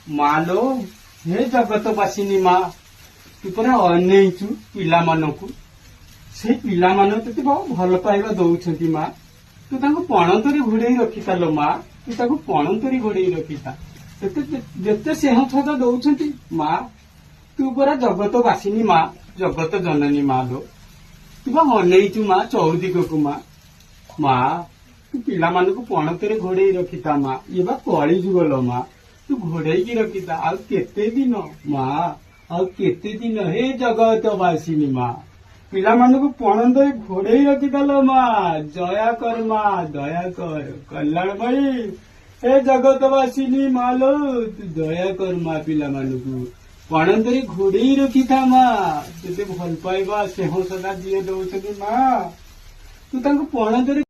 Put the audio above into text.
ମା ଲୋ, ହେ ଜଗତବାସିନୀ ମା, ତୁ ପରା ଅନେଇଛୁ ପିଲାମାନଙ୍କୁ। ସେଇ ପିଲାମାନେ ତତେ ବହୁତ ଭଲ ପାଇବା ଦଉଛନ୍ତି ମା। ତୁ ତାଙ୍କୁ ପଣତରେ ଘୋଡେଇ ରଖିଥା ଲୋ ମା, ତୁ ତାକୁ ପଣତରେ ଘୋଡେଇ ରଖିଥା। ତତେ ଯେତେ ସ୍ନେହ ଶ୍ରଦ୍ଧା ଦଉଛନ୍ତି ମା, ତୁ ପରା ଜଗତ ବାସିନୀ ମା, ଜଗତ ଜନନୀ ମା ଲୋ। ତୁ ବା ଅନେଇଛୁ ମା ଚଉଦିଗକୁ ମା। ମା, ତୁ ପିଲାମାନଙ୍କୁ ପଣତରେ ଘୋଡେଇ ରଖିଥା ମା। ଇଏ ବା କଳିଯୁଗ ଲୋ ମା, ତୁ ଘୋଡେଇକି ରଖିଥା। ଆଉ କେତେ ଦିନ ମା, ଆଉ କେତେ ଦିନ? ହେ ଜଗତ ବାସିନୀ ମା, ପିଲାମାନଙ୍କୁ ପଣତରେ ଘୋଡେଇ ରଖିଥା ଲୋ ମା। ଦୟା କର ମା, ଦୟା କର କଲ୍ୟାଣମୟୀ। ହେ ଜଗତବାସିନୀ ମା ଲୋ, ତୁ ଦୟା କର ମା, ପିଲାମାନଙ୍କୁ ପଣତରେ ଘୋଡେଇ ରଖିଥା ମା। ଯେତେ ଭଲ ପାଇବା ସ୍ନେହ ଶ୍ରଦ୍ଧା ଯିଏ ଦଉଛନ୍ତି ମା, ତୁ ତାଙ୍କୁ ପଣତରେ